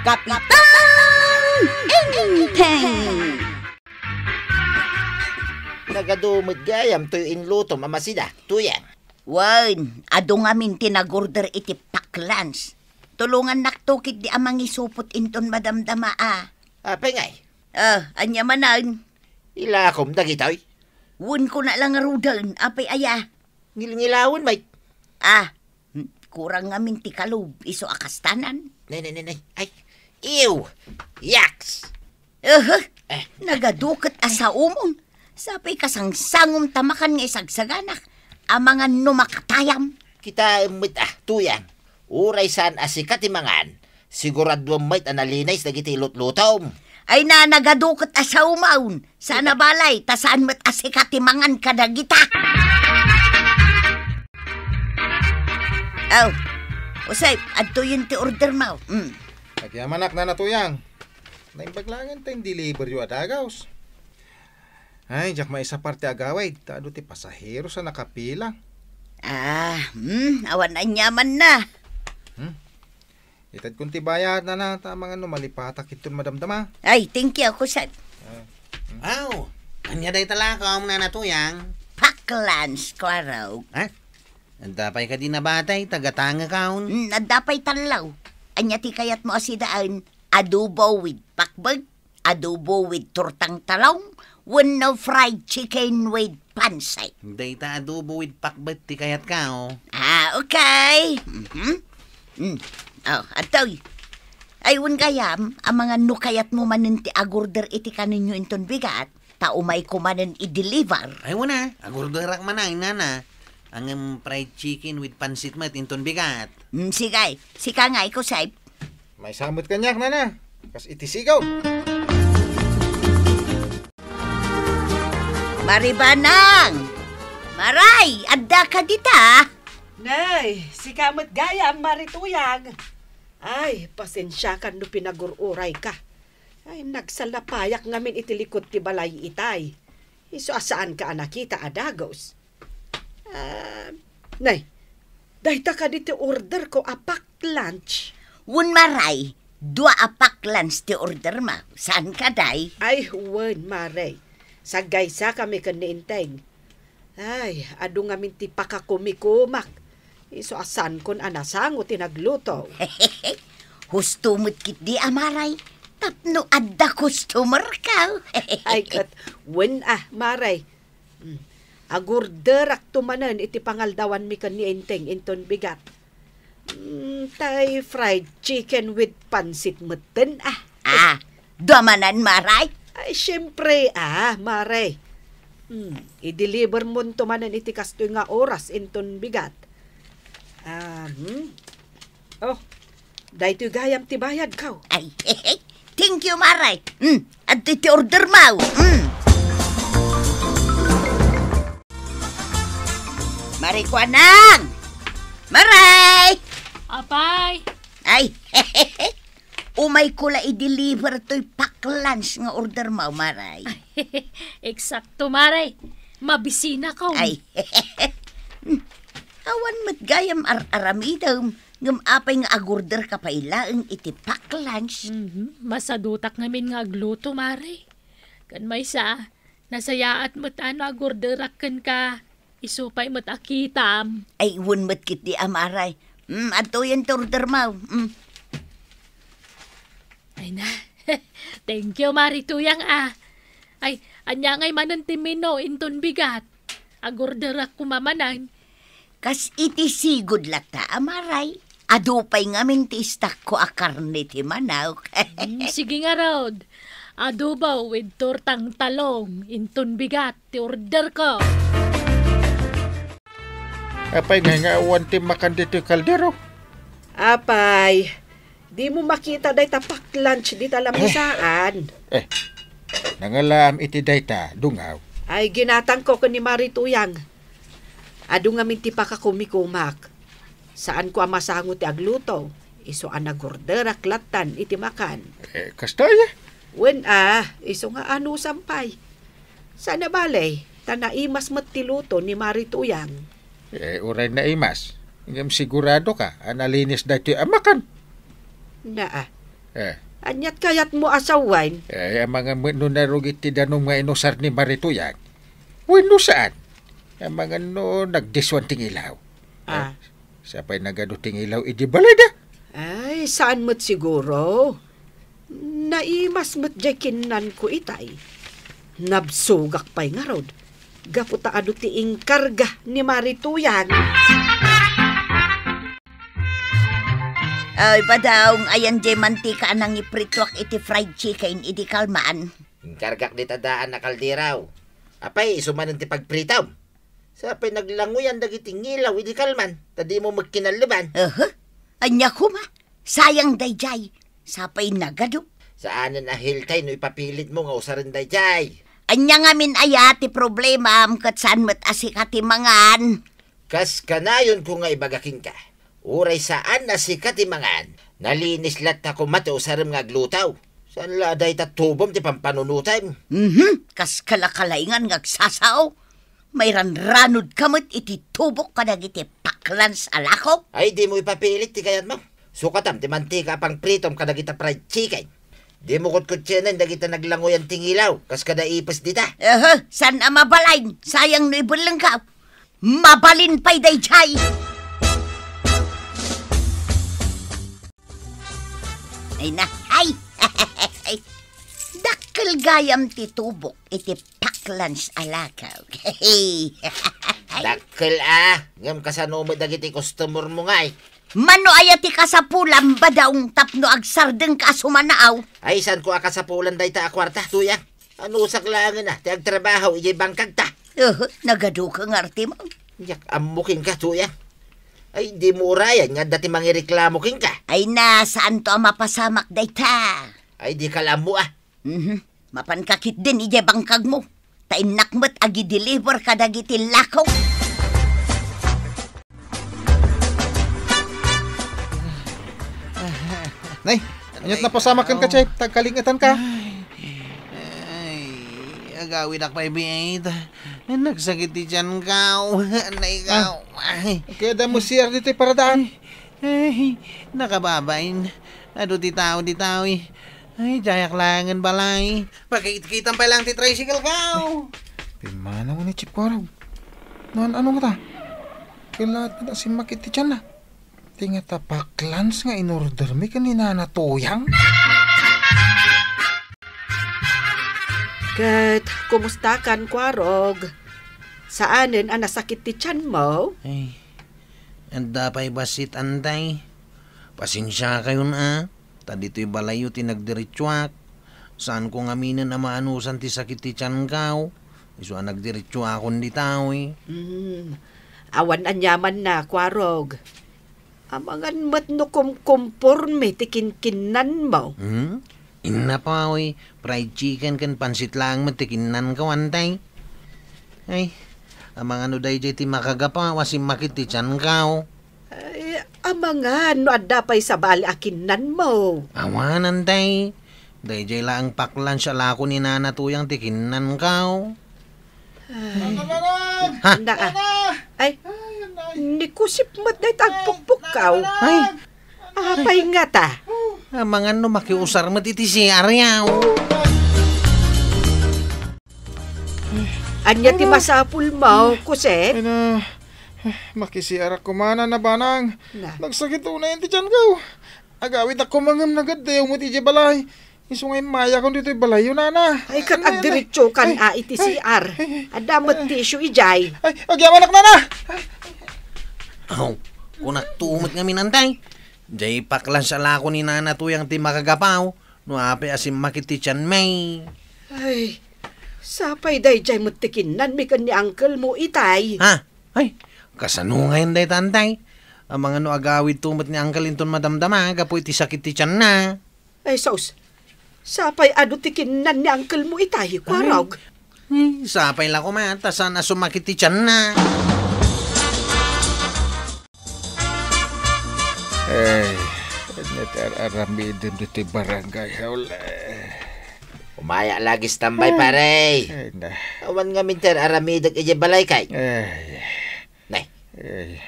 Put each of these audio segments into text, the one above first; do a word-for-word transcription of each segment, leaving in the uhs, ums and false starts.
Kapitan Enteng! Nagadu met gayam toy inlutom a masida, Tuyang. Wen, adu ngamin ti nagorder iti pack lunch. Tulongannakto ketdi a mangisupot inton madamdama a. Apay ngay? Ah, ania manen? Ilakom dagitoy? Wen, kuna la ngaruden, apay aya? Ngilngilawen, mate. Ah, hmm, kurang ngamin ti kalub, isu a kastanan. Nay, nay, nay, nay. Ay, ew! Yaks! Aha, eh, nagadu ket a saomon. Sapay kasangsangom ta makan nga isagsaganak. Amangan no makatayam. Kitaem met a, Tuyang. Uray saan a sika ti mangan, siguraduem met a nalinis dagiti lutlutom. Ay na, nagadu ket a saomon. Saan a balay, ta saan met a sika ti mangan kadagita. Aw, Jose, adtoyen ti order mo. Mm. Agyamanak, Nana Tuyang. Naimbag laeng ta in-deliver yo a dagaws. Ay, diak maisapar ti agawid, ta adu ti pasaheros a nakapila. Ah, hmm, awan aniamanna. Hmm? Itedkon ti bayad, Nana, ta amangan no malipatak inton madamdama. Ay, thank you, Kuset. Ah, hmm. Aw, ania dayta lakom, Nana Tuyang? Pack lunch, Kuarog. Ha? Adda pay kadi nabatay, tagatangekon? Hmm, adda pay tallo. Ania ti kayatmo a sidaen? Adobo with pakbet? Adobo with tortang talong, wenno fried chicken with pansit. Dayta adobo with pakbet ti kayatko. Ah, okay. Mhm. Mm. Oh, adtoy. Ay, wen gayam, amangan no kayatmo manen ti agorder iti kanenyo inton bigat, ta umayko manen i-deliver. Ay, wen a, agorderak manen, Nana. Ngem fried chicken with pansit met inton bigat. Mm, sige, sika nga, Kuset. Maysa met kaniak, Nana. Kas iti sigaw. Maribanang! Maray, adda ka dita? Nay, sika met gayam, Mari Tuyang. Ay, pasensiakan no pinagur-urayka. Ay, nagsalapayak ngamin iti likod ti balay itay. Isu a saanka a nakita a dagaws. Ah, nay, dayta kadi ti orderko a pack lunch? Wen, Maray, dua a pack lunch ti ordermo. Saan kadi? Ay, wen, Maray. Saggaysakami ken ni Enteng. Ay, adu ngamin ti pakakumikumak. Isu a saankon a nasango ti nagluto. Husto met ketdi a, Maray, tapno adda customerko. Ay, ket wen a, Maray. Mm. Agorderakto manen iti pangaldawanmi ken ni Enteng inton bigat. Mm, tay fried chicken with pansit metten, ah. Ah, dua manen, Maray? Ay, siempre, ah, Maray. Mm, i-deliver monto manen iti kastoy nga oras inton bigat. Ah, hmm. Oh, daytoy gayam ti bayadko. Ay, thank you, Maray. Mm, adtoy ti ordermo. Mm. Mari Kuanang! Maray! Apay! Ay, umayko la i-deliver toy pack lunch nga ordermo, Maray. Eksakto, Maray. Mabisinako. Ay, awan met gayam ar-aramidem, ngem apay nga agorderka pay laeng iti pack lunch? Mhm. Masadutak ngamin nga agluto, Maray. Ken maysa, nasayaat met a no agorderak kenka, isu pay met a kitam. Ay, wen met ketdi a, Maray. Mm, adtoyen ti ordermo. Mm. Ay na. Thank you, Mari Tuyang, ah. Ay, ania ngay manen ti menu inton bigat? Agorderak koma manen. Kas iti sigud latta a, Maray, adu pay ngamin ti istakko a karne ti manok. Mm, sige ngarud. Adobo with tortang talong inton bigat ti orderko. Apay ngay nga awan ti makan ditoy kaldero? Apay, dimo makita dayta pack lunch dita lamisaan? Eh, nangalaam iti dayta, dungaw. Ay, ginatangko ken ni Mari Tuyang. Adu ngamin ti pakakumikumak. Saanko a masango ti agluto. Isu a nagorderak lattan iti makan. Eh, kasta aya? Wen a, isu nga anusam pay. Saan a bale, ta naimas met ti luto ni Mari Tuyang. Eh, uray naimas, ngem siguradoka a nalinis daytoy a makan. Naa, Eh. Aniat kayatmo a sawen? Eh, amangan met no narugit ti danum nga inusar ni Marituyang. Wenno saan? Amangan no nagdiswan ti ngilaw. Ah. Eh, sapay nagadu ti ngilaw idi balayda. Ay, saan met siguro. Naimas met jay kinnanko itay. Nabsogak pay ngarud. Gapu ta adu ti inkarga ni Marituyang. Ay, badaw, ayan jay mantika a nangiprituak iti fried chicken idi kalman. Inkargak dita daan a kaldero. Apay, isu manen ti pagpritom? Sapay naglanguyan dagiti ngilaw idi kalman, ta dimo met kinalleban. Aha. Ania koma? Sayang dayjay. Sapay nagadu. Saanen a healthy no ipapilitmo nga usaren dayjay. Ania ngamin aya ti problemam ket saan met a sika ti mangan? Kas kanayonko nga ibaga kenka, uray saan a sika ti mangan, nalinis latta koma ti usarem nga agluto. Saan la a dayta tubom ti pampanunotem? Mhm, kas kalakalaingan nga agsasao. Mairanranodka met iti tubok kadagiti paklans a lako. Ay, dimo ipapilit ti kayatmo. Sukatam ti mantika a pangpritom kadagita fried chicken. Dimo kutkutsenen dagita naglanguyan ti ngilaw, kas kada ipes dita. Aha, saan a mabalin? Sayang no ibellengka. Mabalin pay dayjay. Ay na, ay! Dakkel gayam ti tubok iti paklans a lakaw. Dakkel a, ngem kasano met dagiti customer mo ngay? Mano aya ti kasapulam, badaw, tapno agsardengka a sumanaaw? Ay, saanko a kasapulan dayta a kuarta, Tuyang. Anusak laengen a ti agtrabaho idiay bangkagta. Uhu, nagaduka nga artimo. Diak ammo kenka, Tuyang. Ay, dimo urayan nga adda ti mangireklamo kenka. Ay na, saanto a mapasamak dayta. Ay, dika la ammo a. Mhm. Mapanka ketdin idiay bangkagmo. Ta innak met agi-deliver kadagiti lako. Nay, aniat napasamak kenka, Chay? Tagkalingetanka. Ay, ay, agawidak pay biit. Nagsakit ti tianko. Nay, ah, ay. Kaya adda met C R ditoy paradaan. Ay, ay, nakababain. Adu ti tao ditoy. Ay, diayak laengen balay. Pakitkitam pay laeng ti tricycle ko. Pimmanaw ni Chief Kuarog. Naan-ano ngata? Kailangan na simmakit ti tianna. Ti ngata paklans nga inordermi ken ni Nana Tuyang. Ket, kumustakan, Kuarog? Saanen a nasakit ti tianmo? Ay, adda pay bassit, Antay. Pasensiakayon a. Ta ditoy balayyo ti nagdiretsuak. Saanko ngaminen a maanusan ti sakit ti tianko. Isu a nagdiretsuakon ditoy. Mm. Awan aniamanna, Kuarog. Amangan met no kumkumporme ti kinkinnanmo. Hmm? Inna pay, fried chicken ken pansit laeng met ti kinnanko, Antay. Ay, amangan no daydiay ti makagapu a simmakit ti tianko. Ay, amangan no adda pay sabali a kinnanmo. Awan, Antay. Daydiay laeng paklans a lako ni Nana Tuyang ti kinnanko. Ay. Nana, Nana! Ha? Nana! Ay, ay, Antay! Ni Kusip met dayta agpukpukkaw. Ay, Nana! Ay. Apay ngata? Amangan no makiusar met iti C R yaw. Ania ti masapulmo, Kusip? Ay na, makisiarak koma, Nana Banang. Na. Nagsakit unay ti tianko. Agawidak koma ngem nagaddayaw met idiay balay. Isu nga immayakon ditoy balayyo, Nana. Ay, ket agdiretsokan a iti C R. Adda met tissue idiay. Ay, agyamanak, Nana! Aw, kunak to met ngamin, Antay. Diay paklans a lako ni Nana Tuyang ti makagapu. No apay a simmakit ti tianmi. Ay, sapay daydiay met ti kinnanmi ken ni uncle mo itay. Ha? Ay, kasano ngayen dayta, Antay? Amangan no agawid to met ni uncle inton madamdama gapu iti sakit ti tianna. Ay, sus. Sapay adu ti kinnan ni uncle mo itay, Kuarog. Ay, sapay la koma, ta saan a sumakit ti tianna. Ay, ania ti ar-aramidem ditoy barangay hall? Umaya lagi standby, pare. Ay, na. Awan ngamin ti ar-aramidek idiay balay kay. Ay. Nay. Ay.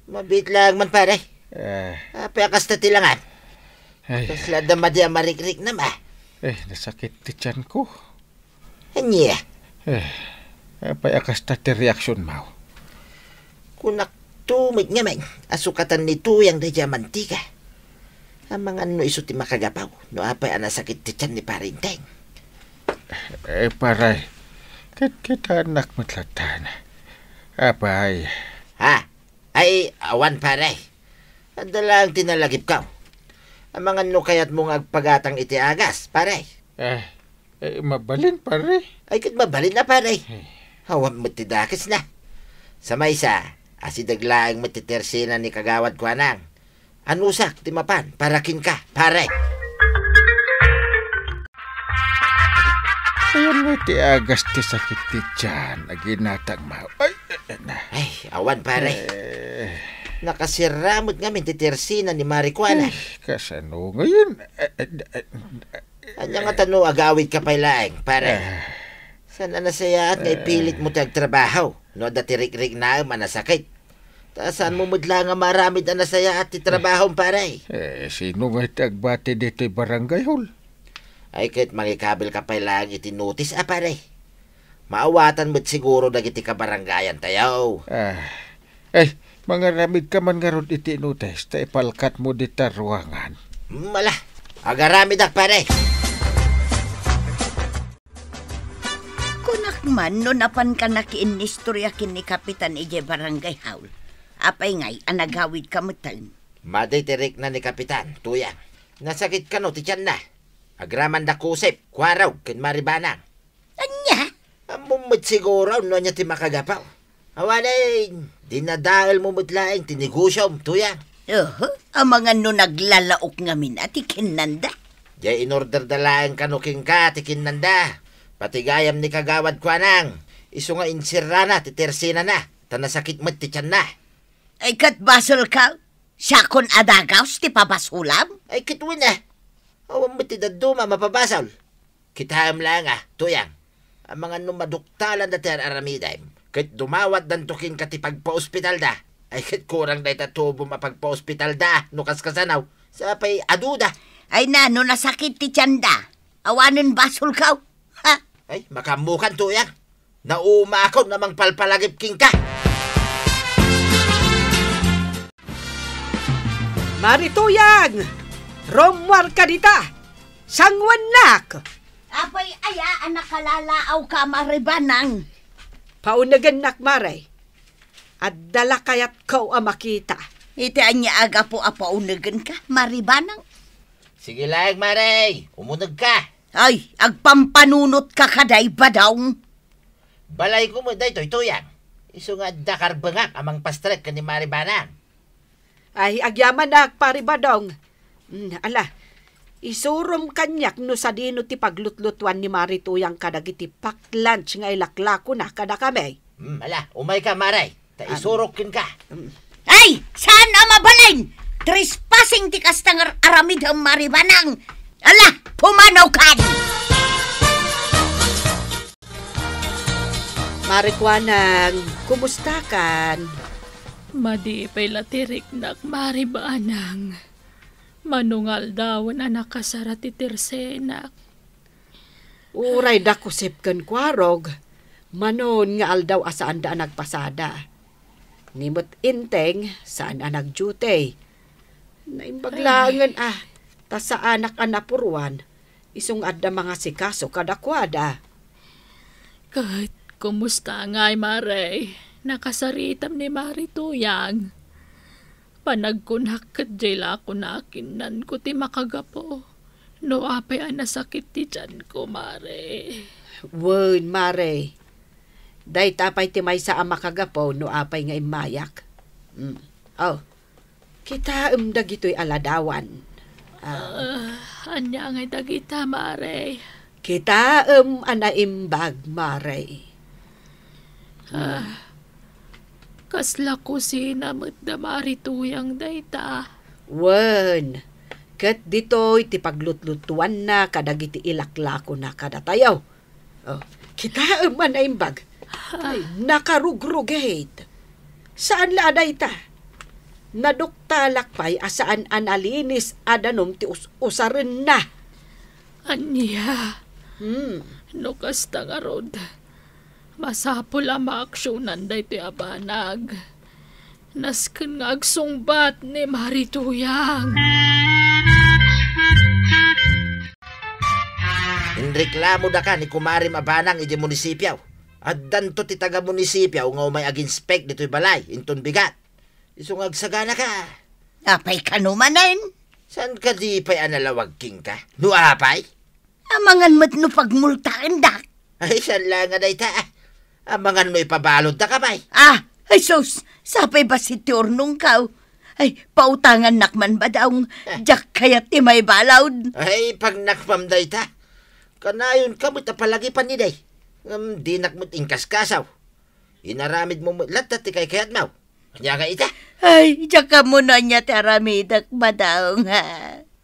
Mabiit lang man, pare. Ah. Apay a kasta ti langan? Ay. Kasla adda madi a marikriknam, a. Eh, nasakit ti tianko. Ania? Eh, apay a kasta ti reaksionmo? Kunakto met ngamin a sukatan ni Tuyang daydiay a mantika. Amangan no isu ti makagapu no apay a nasakit ti tian ni Pare Enteng. Eh, pare, ket kitaennak met latta. Apay? Ha? Ay, awan, pare. Adda laeng ti nalagipko. Amangan no kayatmo nga agpagatang iti agas, pare. Eh, eh, mabalin, pare. Ay, ket mabalin a, pare. Eh. Awan met ti dakesna. Sa maysa, asideg laeng met ti tersina ni Kagawad Kuanang. Anusak ti mapan para kenka, pare. Ayan met ti agas ti sakit ti tian, aginatang ma-, ay, eh, na. Ay, awan, pare. Eh. Nakasirra met ngamin ti tersina ni Mare Kuanang. Ay, kasano ngayon? Eh, eh, eh, Ania ngata no agawidka pay laeng, pare? Ah. Saan a nasayaat nga Ah. ipilitmo ti agtrabaho no adda ti rikriknaem a nasakit? Ta saanmo met laeng nga maaramid a nasayaat ti trabahom, pare? Eh, sino nga iti agbati ditoy barangay hall? Ay, ket mangikabilka pay laeng iti notis a, pare. Maawatan met siguro dagiti kabarangayantayo. Ah. Eh, mangaramidka man ngarud iti notis ta ipalkatmo dita ruangan. Mala, agaramidak, pare. Kunak man no napanka nakiinnistoria ken ni Kapitan idiay barangay hall. Apay ngay a nagawidka metten? Madi ti rikna ni Kapitan, Tuyang. Nasakit kano ti tianna. Agramanda Kusep, Kuarog, ken Maribanang. Ania? Ammom met siguro no ania ti makagapu. Awanen, dinadaelmo met laeng ti negosiom, Tuyang. Oho, amangan no naglalaok ngamin a ti kinnanda. Diay inorderda laeng kano kenka ti kinnanda. Pati gayam ni Kagawad Kuanang, isu nga insirrana ti tersinana, ta nasakit met ti tianna. Ay, ket basolka? Siakon a dagaus ti pabasulam? Ay, ket wen a. Awan met ti dadduma a mapabasol. Kitaem laeng a, Tuyang. Amangan no maduktalanda ti ar-aramidem, ket dumawatdanto kenka ti pagpaospitalda. Ay, ket kurang dayta tubom a pagpaospitalda, no kaskasano. Sapay aduda. Ay na, no nasakit ti tianda, awanen basolkaw. Ha? Ay, makaammokan, Tuyang. Naumakon a mangpalpalagip kenka. Mari Tuyang! Rummuarka dita! Sanguannak! Apay aya a nakalalaawka, Mari Banang? Paunegennak, Mare. Adda la kayatko a makita. Iti ania a gapu a paunegenka, Mari Banang? Sige laeng, Mare. Umunegka. Ay, agpampanunotka kadi, Badong. Balayko met daytoy, Tuyang. Isu nga adda karbengak a mangpastrek ken ni Mari Banang. Ay, agyamanak, Pari Badong. Mm, ala, isurom kaniak no sadino ti paglutlutuan ni Mari Tuyang kadagiti pack lunch nga ilaklakona kadakami. Mm, ala, umayka, Mare. Ta isurok kenka. Ay, saan a mabalin? Trespassing ti kasta nga aramidem, Mari Banang. Ala, pumanawkan! Mari Kuanang, kumustakan? Madi pay la ti riknak, Mari Banang. Mano nga aldawen a nakasara ti tersenak. Uray da Kusep ken Kuarog, manon nga aldaw a saanda a nagpasada. Ni met Enteng, saan a nagdiute. Naimbag laengen a, ta saanak a napuruan, isu nga adda mangasikaso kadakuada. Ket, kumusta ngay, Mare? Nakasaritam ni Mari Tuyang. Panagkunak ket diay la a kuna a kinnanko ti makagapu no apay a nasakit ti tianko, Mare. Wen, Mare. Dayta pay ti maysa a makagapu no apay nga immayak. Mm. Oh, kitaem dagitoy a ladawan. Ah. Ah, ania ngay dagita, Mare? Kitaem a naimbag, Mare. Ah, kasla kusina met da Mari Tuyang dayta. Wen, ket ditoy ti paglutlutuanna kadagiti ilaklakona kadatayo. Oh, kitaem a naimbag. Ah. Ay, nakarugrugit. Saan la a dayta? Naduktalak pay a saan a nalinis a danum ti us-, usarenna. Ania? Hmm. No kasta ngarud, masapul a maaksionan daytoy a banag. Nasken nga agsungbat ni Mari Tuyang. Inreklamoda ka ni kumarem a banag iti munisipio. Addanto ti taga-munisipio nga umay aginspek ditoy balay, inton bigat. Isu nga agsaganaka. Apay kano manen? Saan kadi pay a nalawag kenka? No apay? Amangan met no pagmultaendak. Ay, saan la nga dayta, ah. Amangan no ipabaludda ka pay. Ah, ay sus, sapay bassit ti urnongkaw. Ay, pautangannak man, Badong. Ah. Diak kayat ti maibalud. Ay, pagnakpam dayta. Kanayon ka met a palagipan idi. Ngem dinak met inkaskasaw. Inaramidmo met latta ti kaykayatmo. Ania nga ita? Ay, diak ammo no ania ti aramidek, Badong, ha?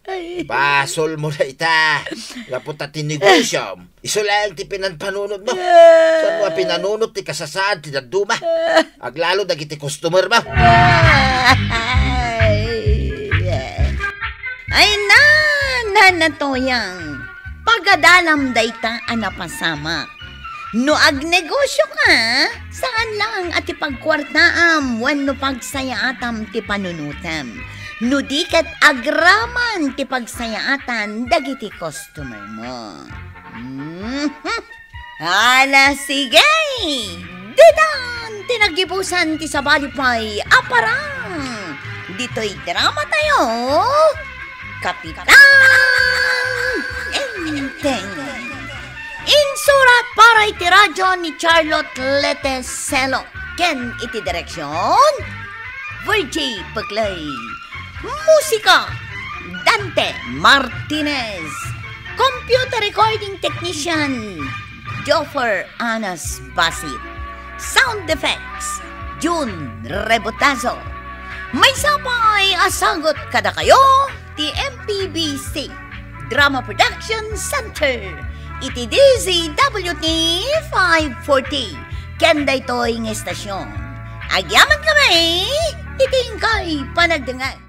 Ay. Basolmo dayta. Gapu ta ti negosiom, isu laeng ti pinanpanunotmo. Ah. Saan a pinanunot ti kasasaad ti dadduma? Ah. Aglalo dagiti customermo. Ay. Ay, na, na, na, Tuyang. Pagadalam dayta a napasamak. No agnegosio ka, saan laeng a ti pagkuartaam wenno pagsayaatam ti panunotem. No di ket agraman ti pagsayaatan dagiti customer mo. Mhm. Ala, sige! Ditan ti naggibusan ti sabali pay a parang ditoy drama tayo, Kapitan Enteng. Insurat para iti radyo ni Charlotte Leteselo ken iti direksyon, Virgie Peclay. Musika, Dante Martinez. Computer recording technician, Joffer Anas Basit. Sound effects, June Rebotazo. Maysa pay a sagut kadakayo ti M P B C Drama Production Center iti D Z W T five forty. Ken daytoy nga estasyon, agyamankami iti inkay panagdengngeg.